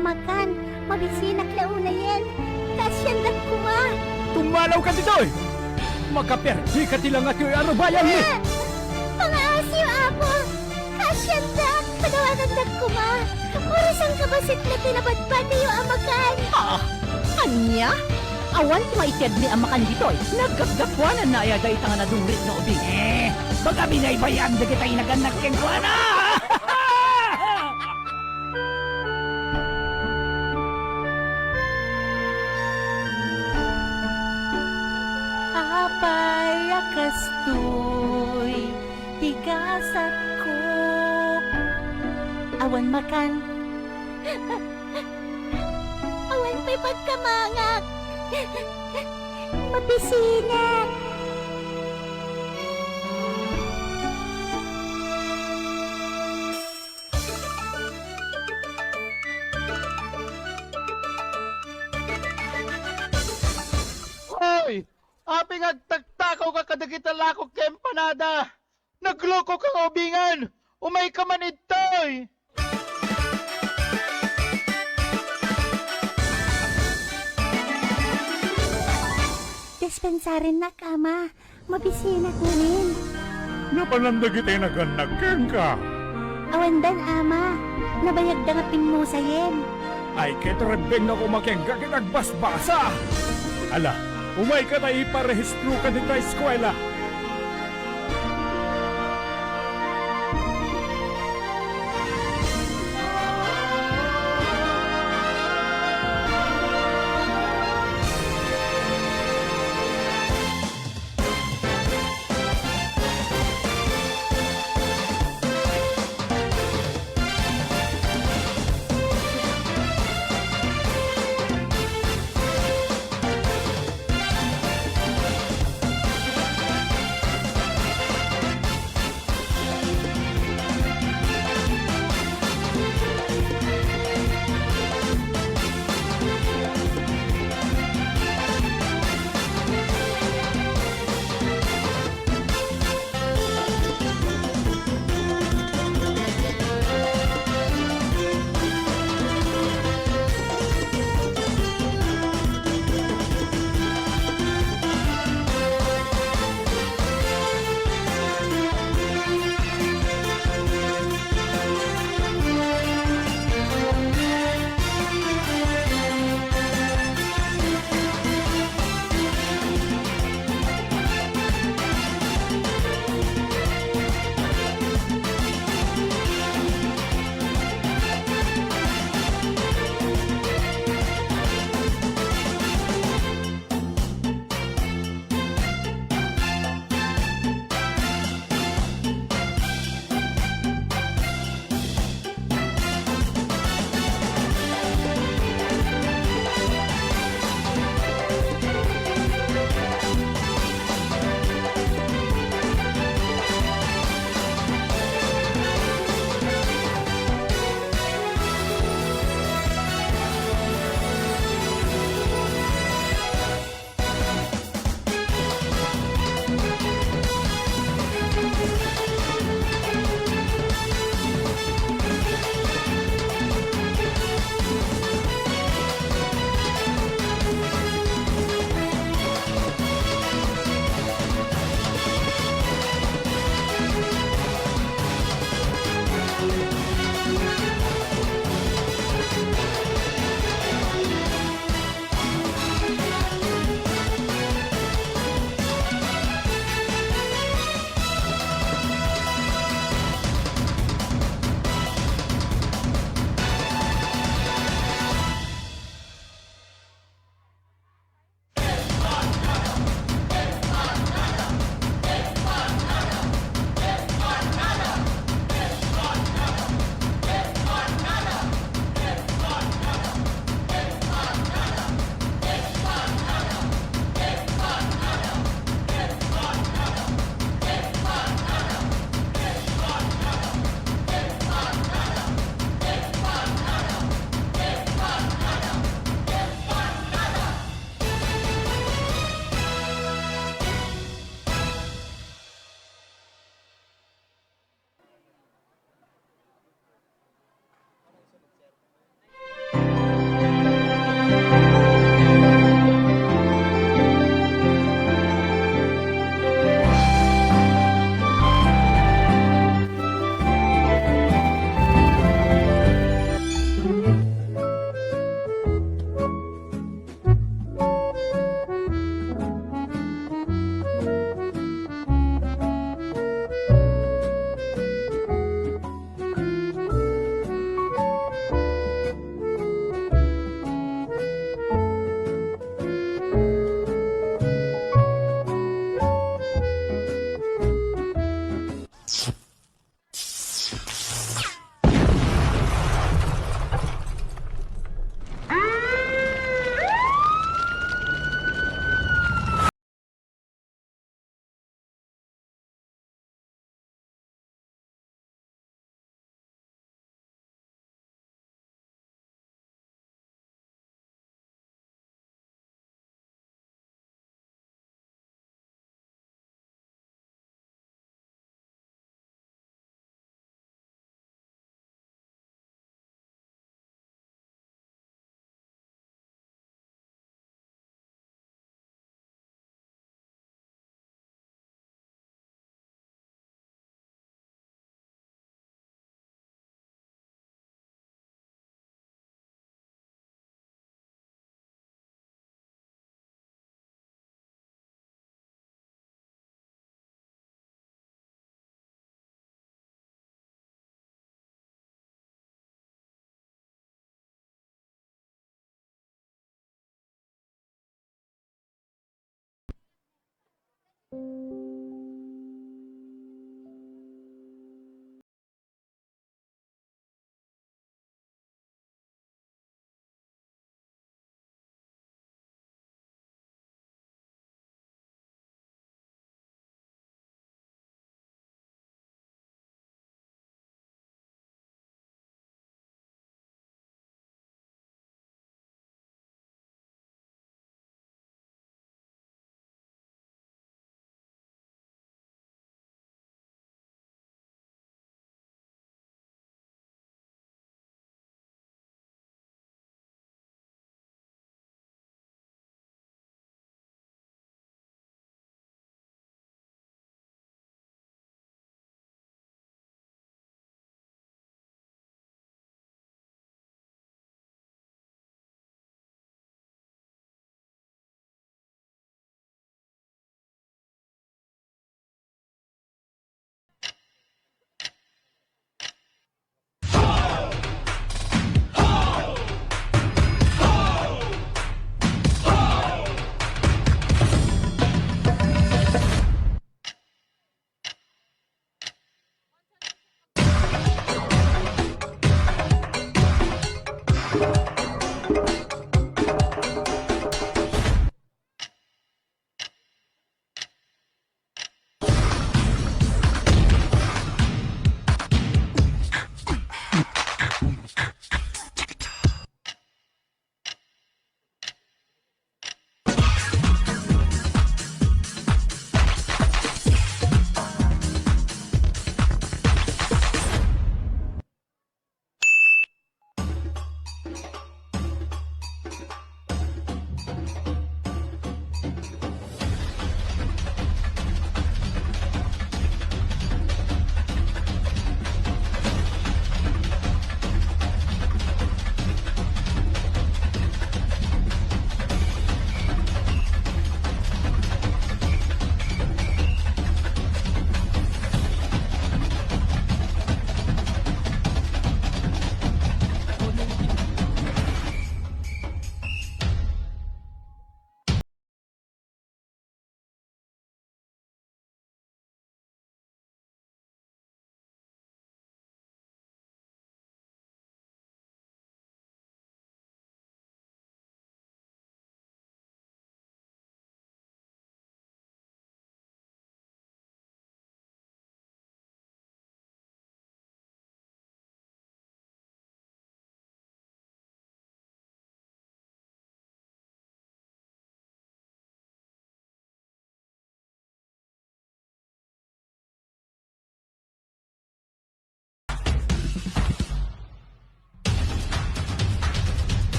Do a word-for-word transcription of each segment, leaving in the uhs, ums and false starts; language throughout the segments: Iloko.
Makan, mabisinak la unayen. Kaasiandak koma. Tumalaw ka ditoy! Makaperdika ti langatoy a rubayanmi! Ah! Pangaasiyo, Apo! Kaasiandak, padawanandak koma. Uray sangkabassit la ti nabadbadyo a makan. Ah! Ania? Awan ti maitedmi a makan ditoy. Naggapgapuanan aya dayta nga nadungrit nga ubing? Eh, baga binaybay-an dagiti nagannak kenkuana! Apay a kastoy ti gasatko. Awan makan. Awan pay pagkamangak. Mabisinak. Hoy! Apay nga agtaktakawka kadagiti lakok ken empanada? Naglokoka nga ubingen! Umayka man ditoy! Dispensarennak, Ama. Mabisinak ngamin. Napanan dagiti nagannak kenka? Awandan, Ama. Nabayagda nga pimmusayen. Ay, ket rebbengna koma kenka ket agbasbasa. Ala, umayka ta iparehistroka dita eskuela.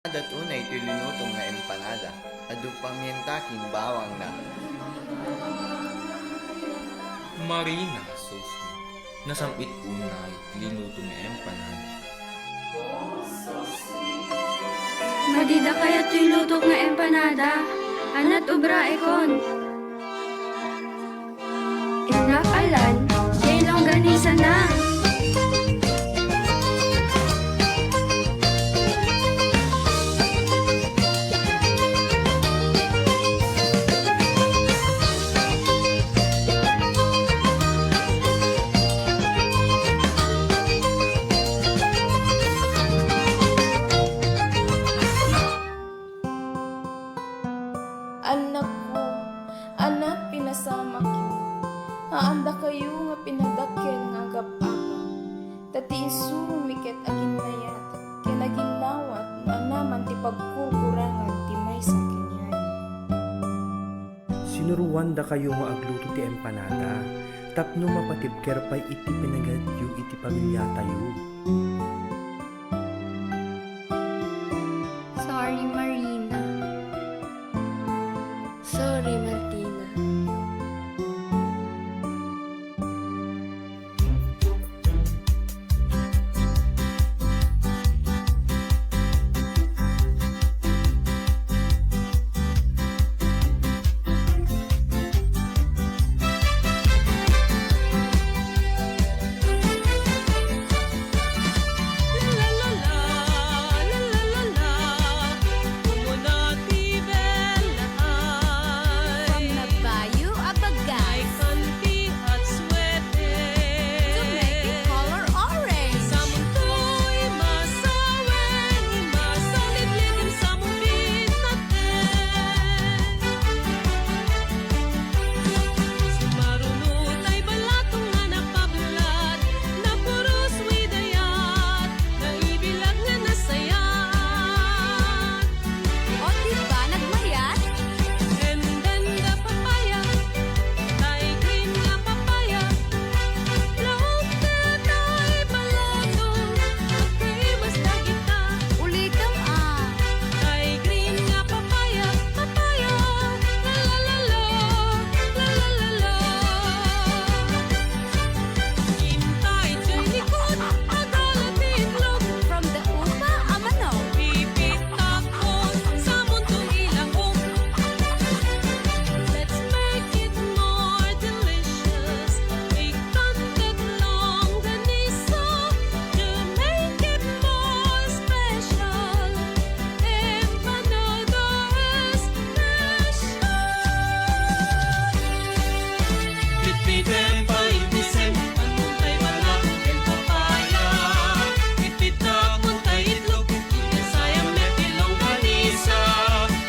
Adat unay toy linuto nga empanada, adu pamienta ken bawangna. Marina, sus, nasam-it unay ti linuto nga empanada. Madida kayat toy lutok nga empanada. Anat ubraekon. Innak alan, jay longganisana. Annakko, anat pinasamakyo, haandakayo nga pinadakkel nga agap-apa, ta ti isu mi ket aginnayat ken aginnawat no anaman ti pagkurkurangan ti maysa kaniayo. Sinuroandakayo nga agluto ti empanada tapno mapatibker pay iti pinagatyo iti pamiliatayo. Sorry, Marina. Sorry, Martina. From the Bayou of Bagas to make it color orange. Sumaruno tay balatong nga napablat, napuros wi dayat, naibilag nga nasayat. O, di ba nagmayat? And then the papaya, tay green nga papaya, laok daytay balatong, agkaimas dagita. Ulitem a. Tay green nga papaya, papaya, la la la la, la la la la. Intay jay likod, agala ti itlog. From the upa a manok. Pipit tapos, samunto ilaok. Let's make it more delicious. Ikkan ket longganisa to make it more special. Empanada special. Pitpiten, paintisem, pannuntay balat ken papaya. Pitpit tapos tay itlog, ikasayam met ti longganisa.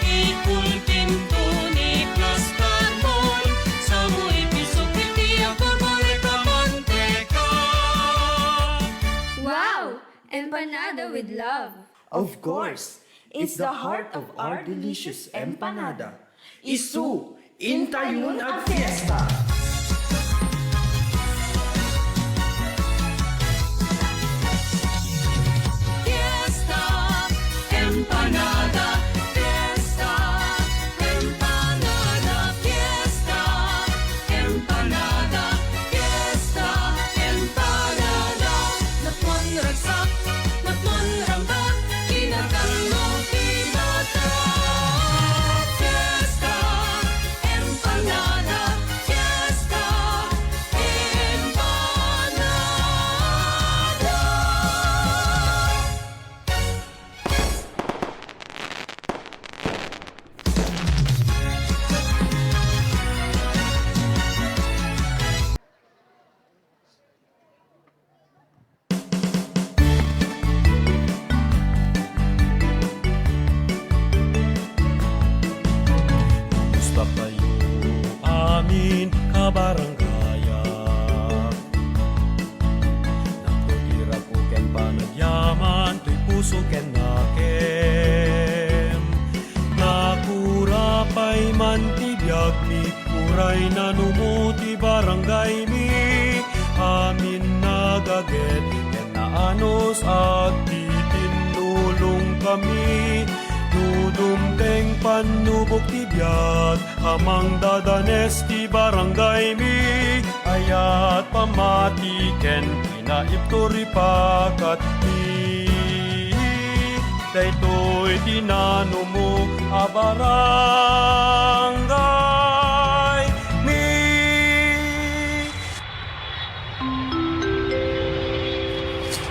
Ikultinto ni Plastarmon, samo ipisok iti agburburek a manteka. Wow! Empanada with love. Of course, it's the heart of our delicious empanada. Isu, intayon a fiesta! Fiesta, empanada, fiesta, empanada, fiesta, empanada, fiesta, empanada. Napnon ragsak, napnon rambak, inakanmo ti bata. Fiesta, empanada, fiesta, empanada. Kumusta kayo amin kabarangayak? Nakudirako ken panagyaman, toy puso ken nakem. Nakura pay man ti biagmi, uray nanumo ti barangaymi. Amin nagaget ken naanus, agtitinnulong kami. No dumteng pannubok ti biag, Amang dadanes ti barangaymi, ayat pammati ken kinaibtur ipakatmi. Daytoy ti nanumo a barangaymi.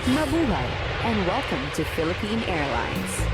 Mabuhay and welcome to Philippine Airlines.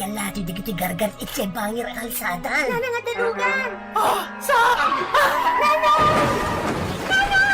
Ala, ti dagiti gargar iti bangir a kalsada. Nana nga dalugan! Ah! Saan? Ah! Nanay! Nanay!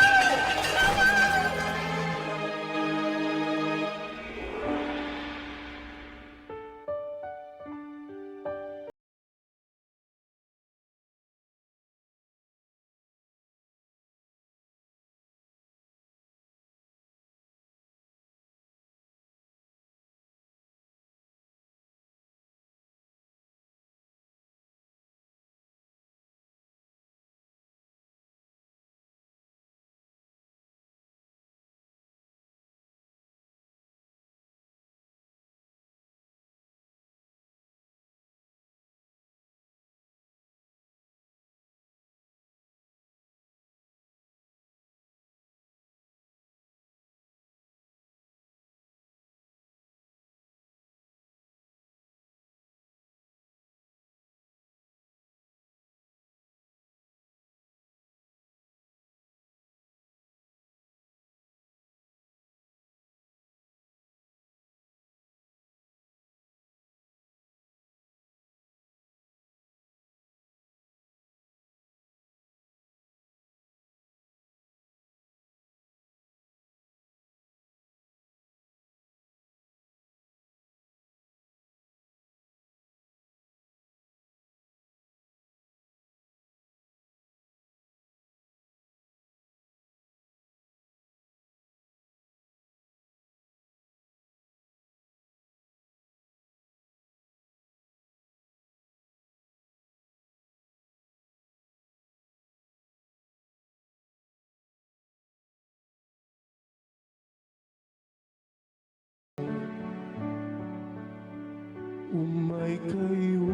Umay kayo,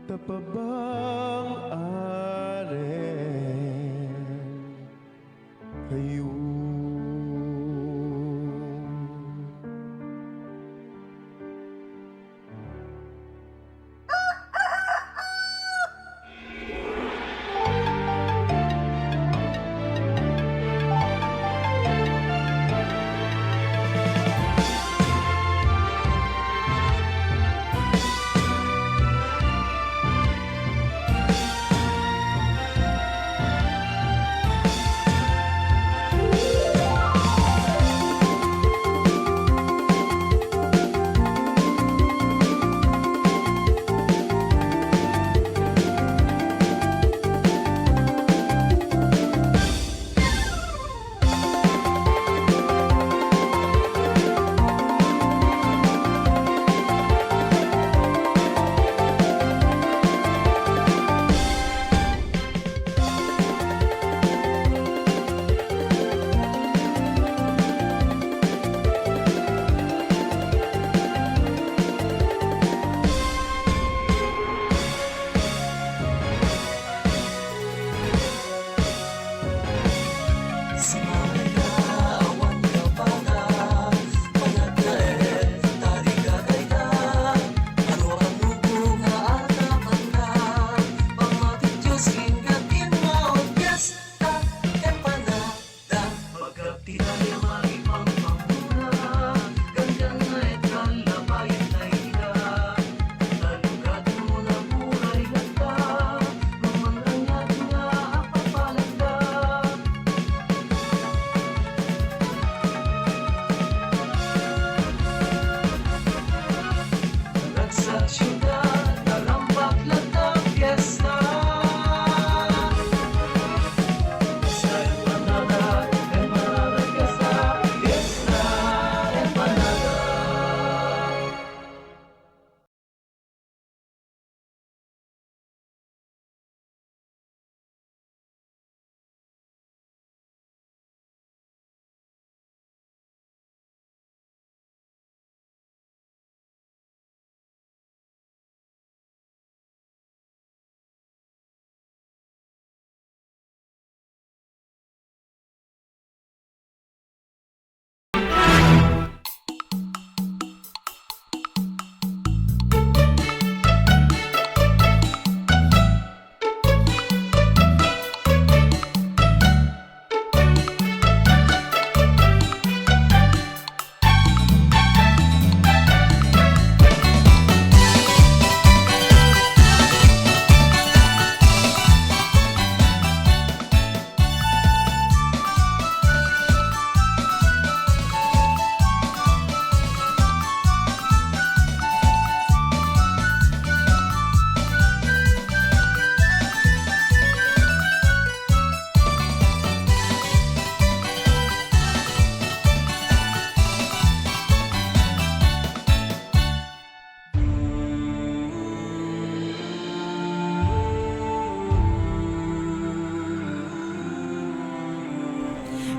ta pabang-aren kayo.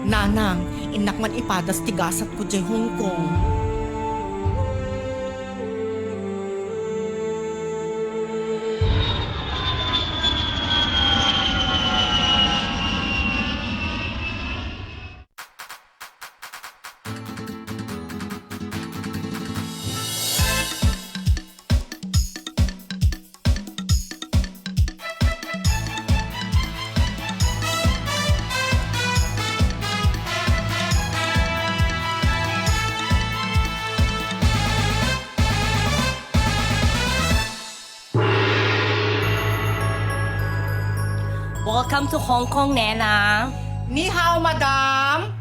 Nanang, innak man ipadas ti gasatko diay Hong Kong. Welcome to Hong Kong, Nena. Ni hao, madam.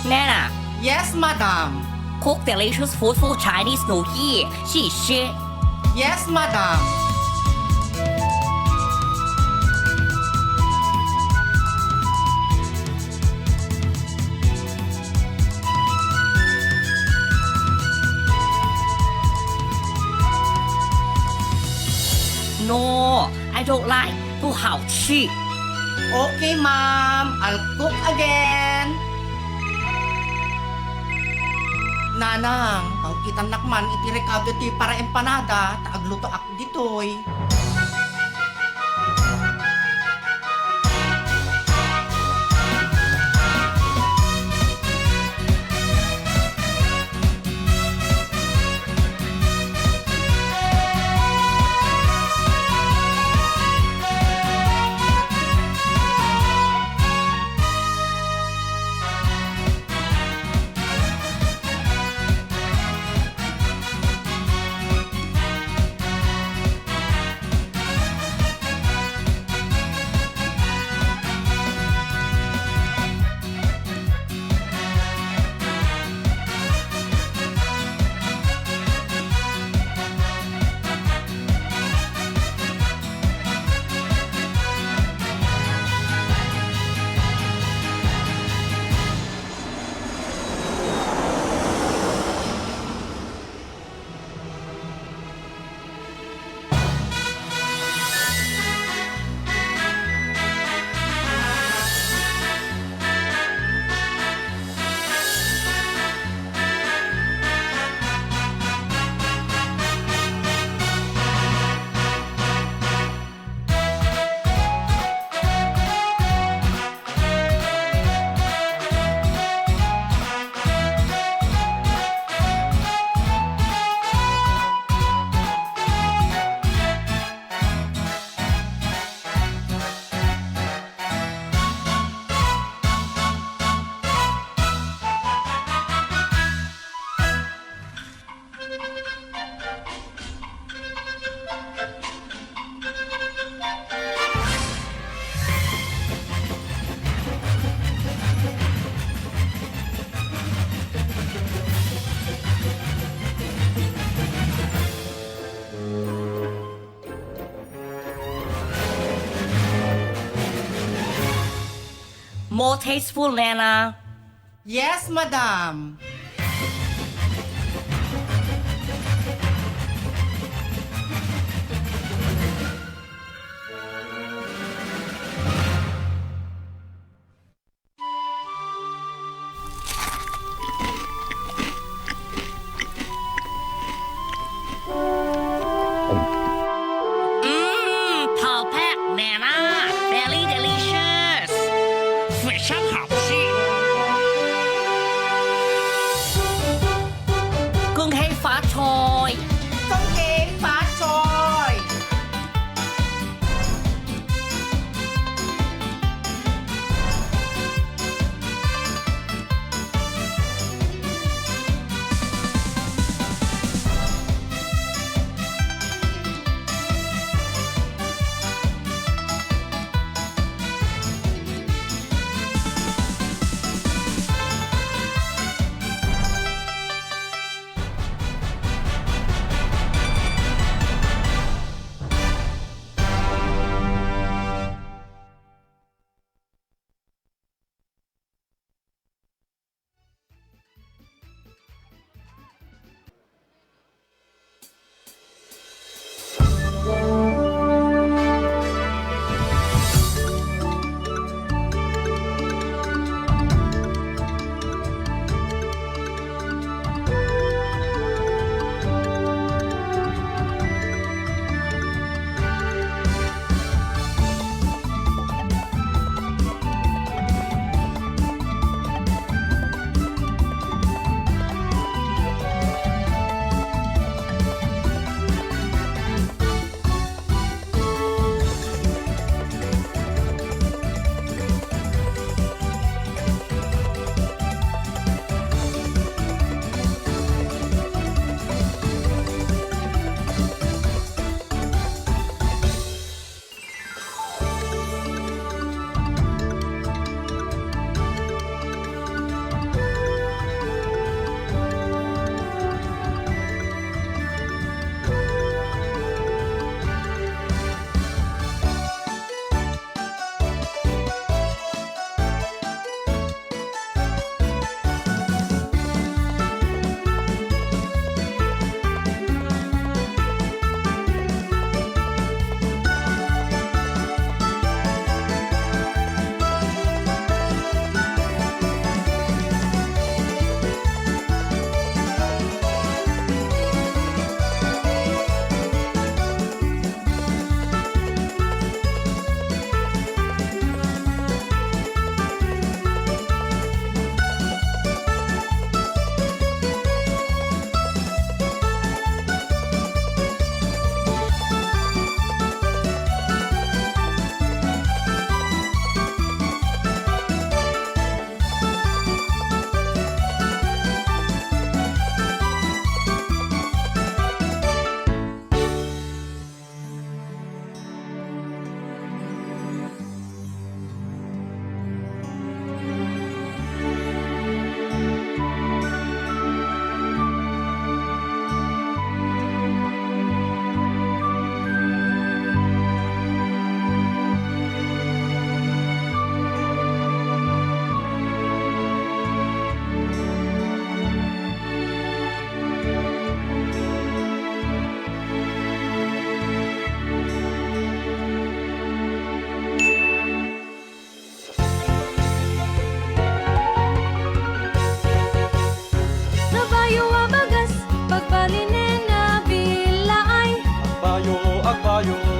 Nana. Yes, madam. Cook delicious food for Chinese New Year. 谢谢. Yes, madam. No, I don't like. 不好吃. Okay, ma'am. I'll cook again. Nanang, aw, itannak man iti rekado ti para empanada, ta aglutoak ditoy. More tasteful, Nana. Yes, madam. Mm, perfect, Nana. Very delicious. 非常好吃.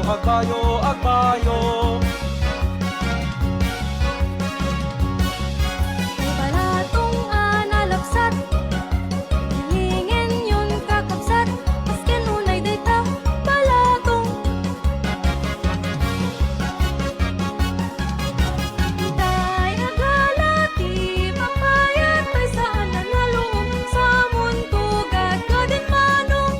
Agbayo, agbayo. Ti balatong a nalabsat, ilingenyon, kakabsat, masken unay dayta balatong. Itay agala ti papaya, tay saan a naluom, samon tugat ken manok.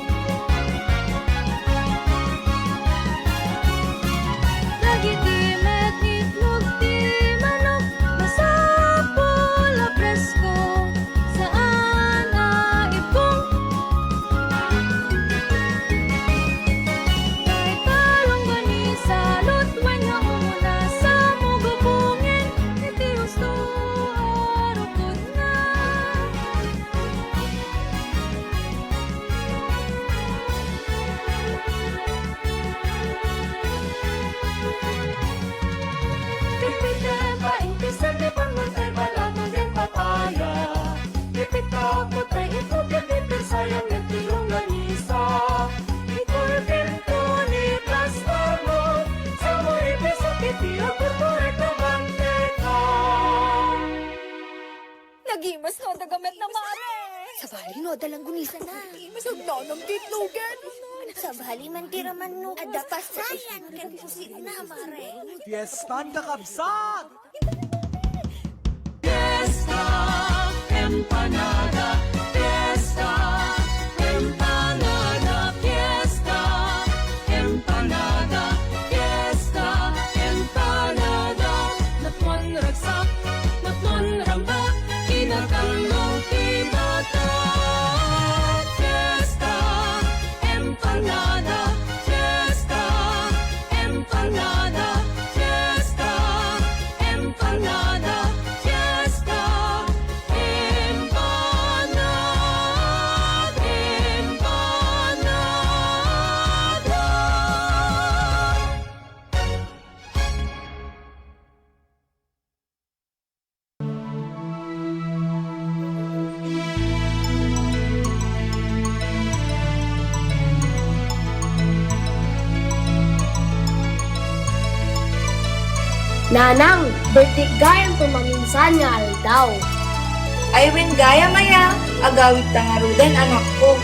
Dagiti met itlog ti manok, masapul a presko, saan a ibbung. Dayta longganisa, lutuen nga umuna, samo gubongen iti husto a rukod na. Pipite, paingpisen ti pangngon tay balatong ken papaya. Pipito, putay, itlog, ket pipir, sayang, ket ti longganisa. Iturpinto ni Plastarmo, samo ipisok iti agturturek a manteka. Nagimas no adda gamet na, mare. Sabali no adda langgonisa na. Nagimas no adda langgonisa na. Sabali man ti raman no adda pasayan ken pusit na, mare. Fiesta, kakabsat! Fiesta, empanada, fiesta, empanada, fiesta, empanada, fiesta, empanada. Napman ragsak, napman rambak, kinakanglo ti batak. Fiesta, empanada, fiesta, empanada, fiesta, empanada, fiesta, empanada, empanada. Nanang, birthday gayam ti maminsan nga aldaw. Ay wen gayam aya, agawidta ngaruden, anakko.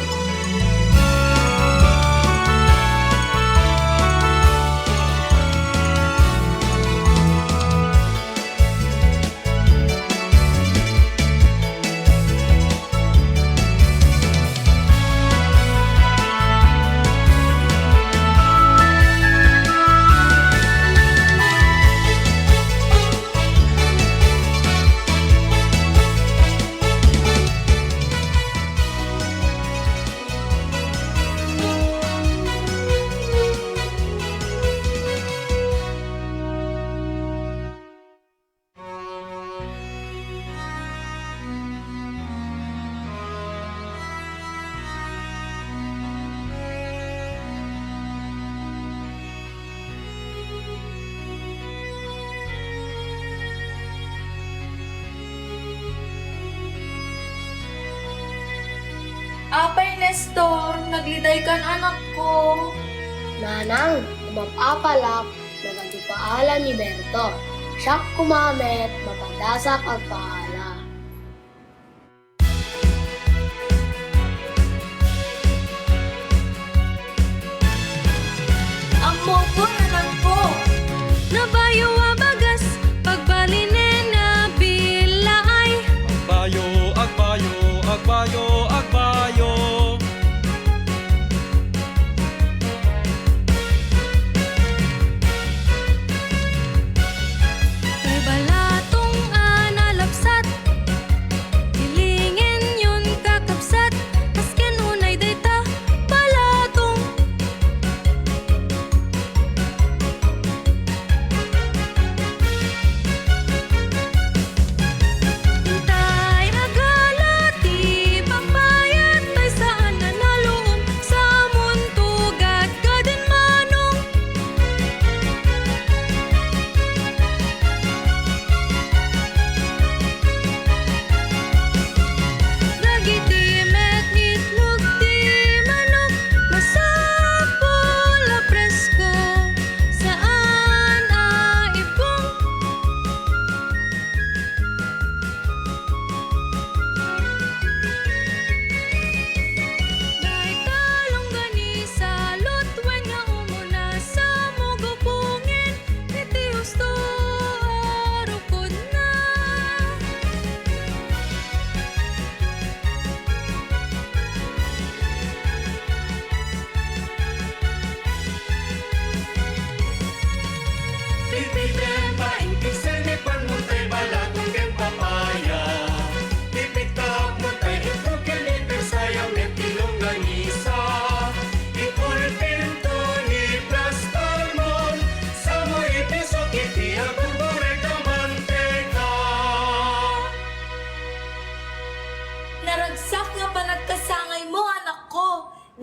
Apay Nestor, naglidaykan, anakko? Nanang, umap-apalak, nagadu paala ni Berto. Siak koma met, mapadasak agpaala. Ammok, anakko. Nabayo a bagas, pagbalinen a bilaay. Agbayo, agbayo, agbayo, agbayo. Ti balatong a nalabsat,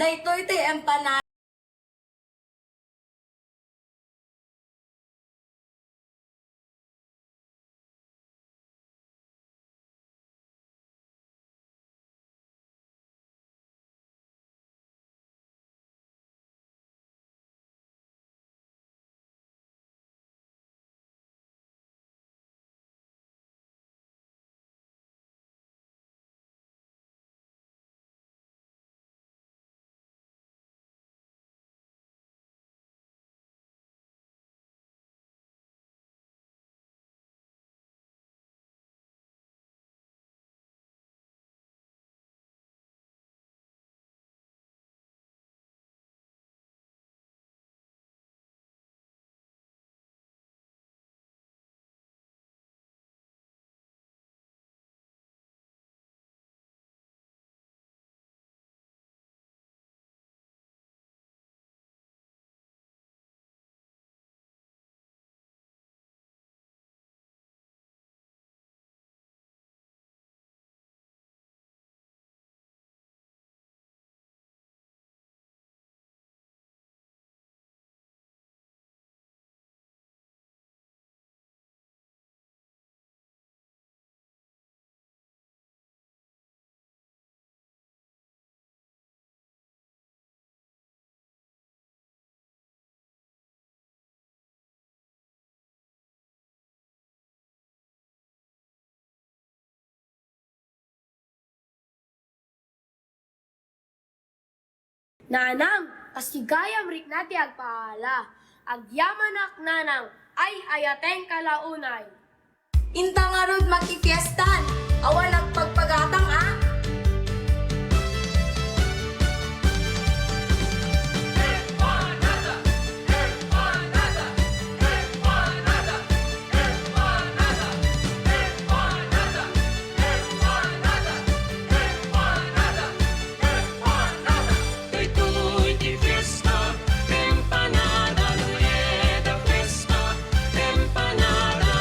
Daytoy ti empanada. Nanang, kas ti gayam rikna ti agpaala. Agyamanak, nanang, ay-ayatenka la unay. Inta ngarud makifiestan, awan agpagpagatang a. Daytoy ti fiesta, empanada, Noyeda fiesta, empanada,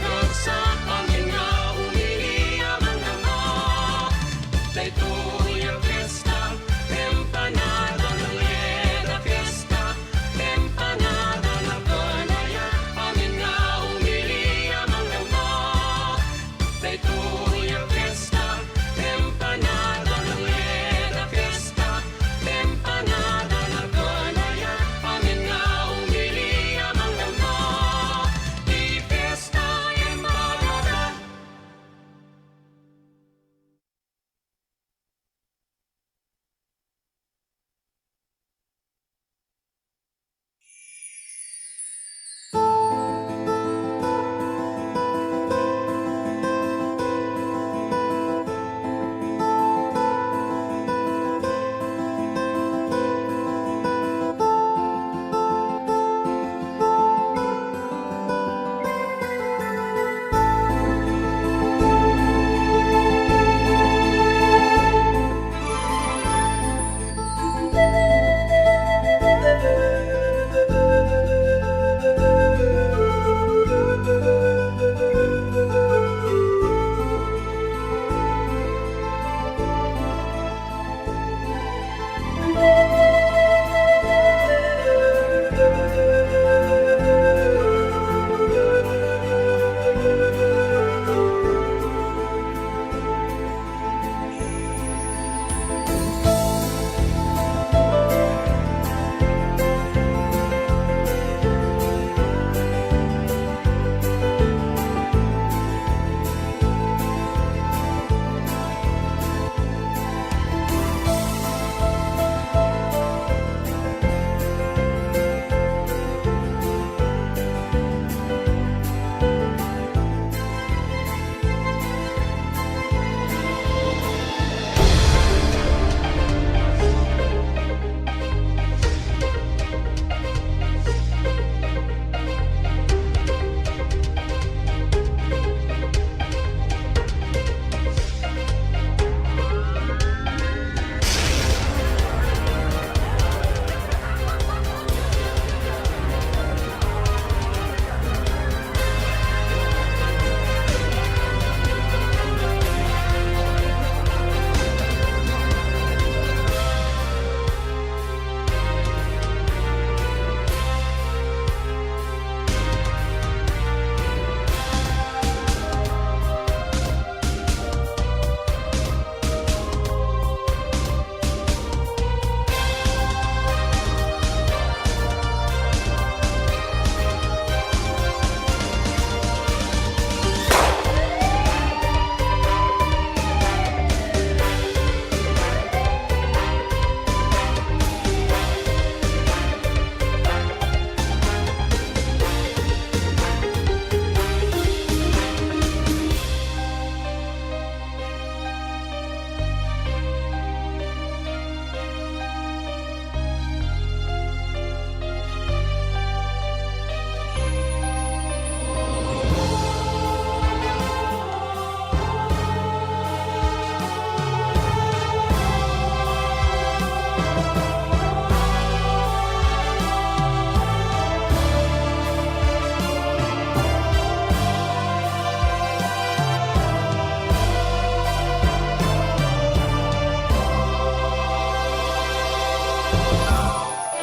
ragsak, amin nga umili a mangnganga.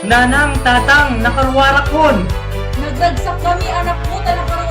Nanang, tatang, nakaruarakon. Nagdagsakami, anakko, ta nakaruarakon.